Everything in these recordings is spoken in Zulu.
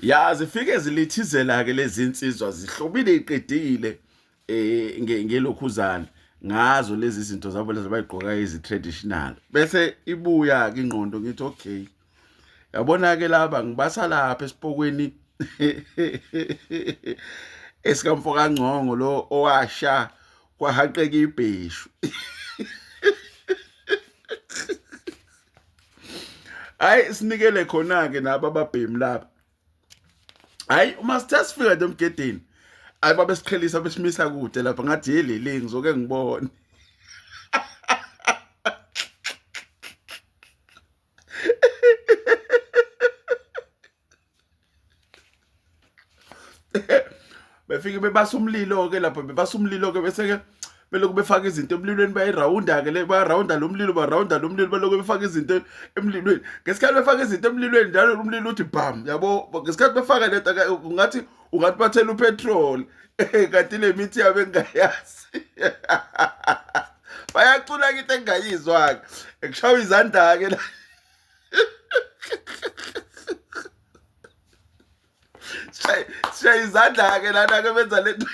Ya zifike zilithizela ke lezi insizwa zihlobile iqedile eh ngelokhuzana ngazo lezi zinto zabo lezi bayigqoka izi traditional bese ibuya ke ingqondo ngithi okay yabona ke laba ngibasa lapha esipokweni esikamfo kaNgcongo lo owasha kwahaqeka ibheshu. Hayi sinikele khona ke nabo ababhemi lapha. Hayi uma sithe sifika nje emgedeni hayi babesiqhelisa besimisa kude lapha ngathi yelele ngizoke ngibone. Befike bebasa umlilo ke lapha bebasa umlilo ke bese ke belokhu befaka izinto emlilweni bayirawunda ke le barawunda lo mlilo barawunda lo mlilo belokhu befaka izinto emlilweni ngesikhathi befaka izinto emlilweni njalo umlilo uthi bam yabo ngesikhathi befaka lento ungathi ungathi bathela upetrol kanti le mithi yabo engayazi bayacula ke into engayizwa ke kushawa izandla ke la. Shaya izandla ke lana ke benza lento.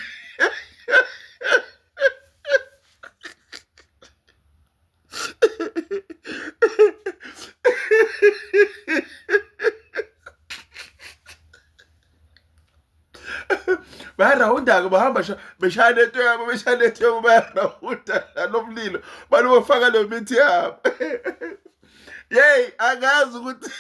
Bayarawunda-ke bahamba beshaya lento yabo beshaya lento yabo bayarawunda nalo mlilo balobafaka le mithi yabo. Yeyi angazi ukuthi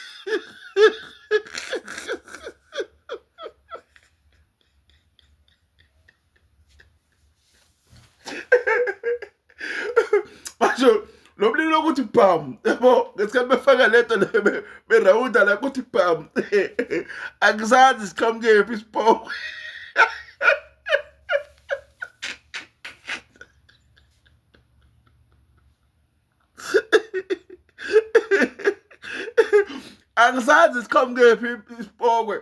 Basho lo mlilo ukuthi bam yabo ngesikhathi befaka lento le berawunda la kuthi bam akusazi siqhamukephi isipoko. Angisazi siqhamukephi isipokwe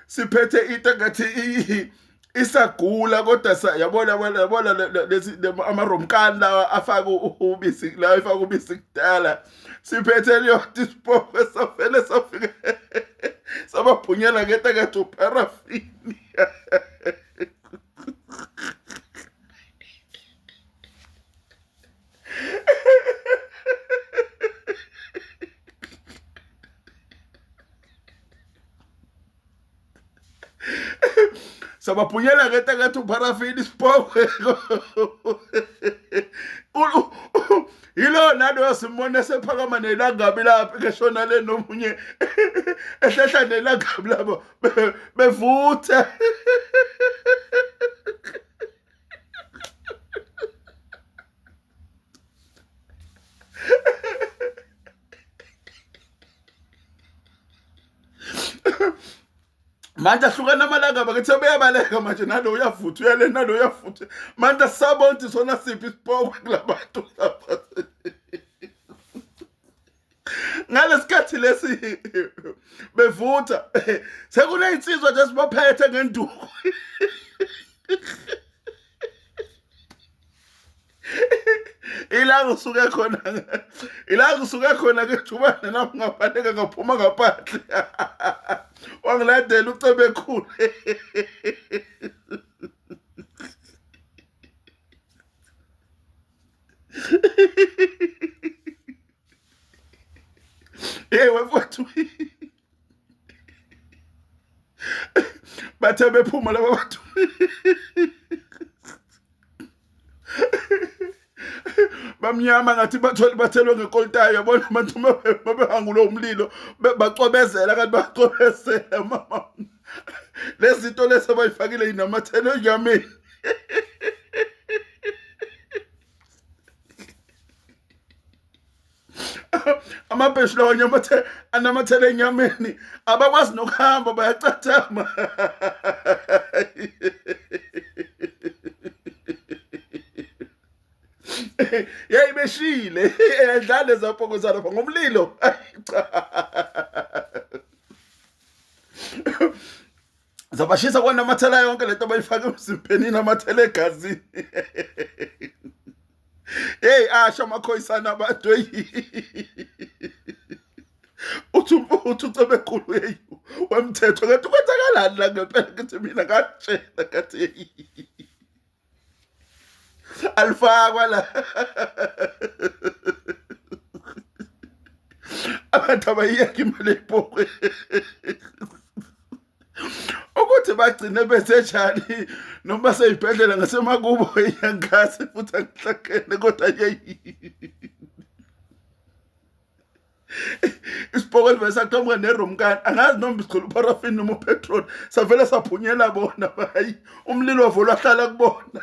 siphethe into engathi isagula kodwa yabona yabona lezi amaromkani lawa afaka ubisi lawa ifaka ubisi kudala siphethe leyo isipokwe safele safika sabaphunyela ngento engathi uparafini. Sabaphunyela ngento engathi upharafini isipokwe. Yilo naloyo simbona esephakama nelangabi lapho keshona le nomunye ehlehla nelangabi lapho bevutha. Manje ahlukana amalanga bakithi beyabaleka manje nalo uyavutha uyale nalo uyavutha manje asisabona ukuthi sona siphi isipokwe kulabantu lapha ngalesikhathi lesi bevutha sekunezinsizwa nje sibaphethe ngenduku. Ila ngisuke khona ila ngisuke khona ke jubane nami ngabaleka ngaphuma ngaphandle wangilandela uCebekhulu. Hey wefowethu bathe bephuma laba bantu bamnyama ngathi bathole bathelwe ngekoltayo yabona abantu babehangulwe umlilo bacwebezela kanti bacwebezela mama lezi zinto lezi abayifakile inamathelo enyameni. Amabheshu lawa anyamathe anamathele enyameni abakwazi nokuhamba bayacathama. Yeyi beshile eyadlale zapoko zalapha ngomlilo. Cha zabashisa kwanamathela yonke lento abayifake emzimbeni inamathela egazini. Hey asho amakhoyisana abantu. Uthi uthi uCebekhulu hey wemthetho kanti kwenzakalani la ngempela ngithi mina ngatshela ngathi alifakwa la abantu abayiyeka imali eyibhokwe ukuthi bagcine besenjani noma seyibhedlela ngasemakubo iyangazi futhi angihlangene kodwa yeyi isipoko esivele saqhamuka neromkani angazi noma sigcwele uparafini noma upetrol savele saphunyela bona hayi umlilo wavele wahlala kubona.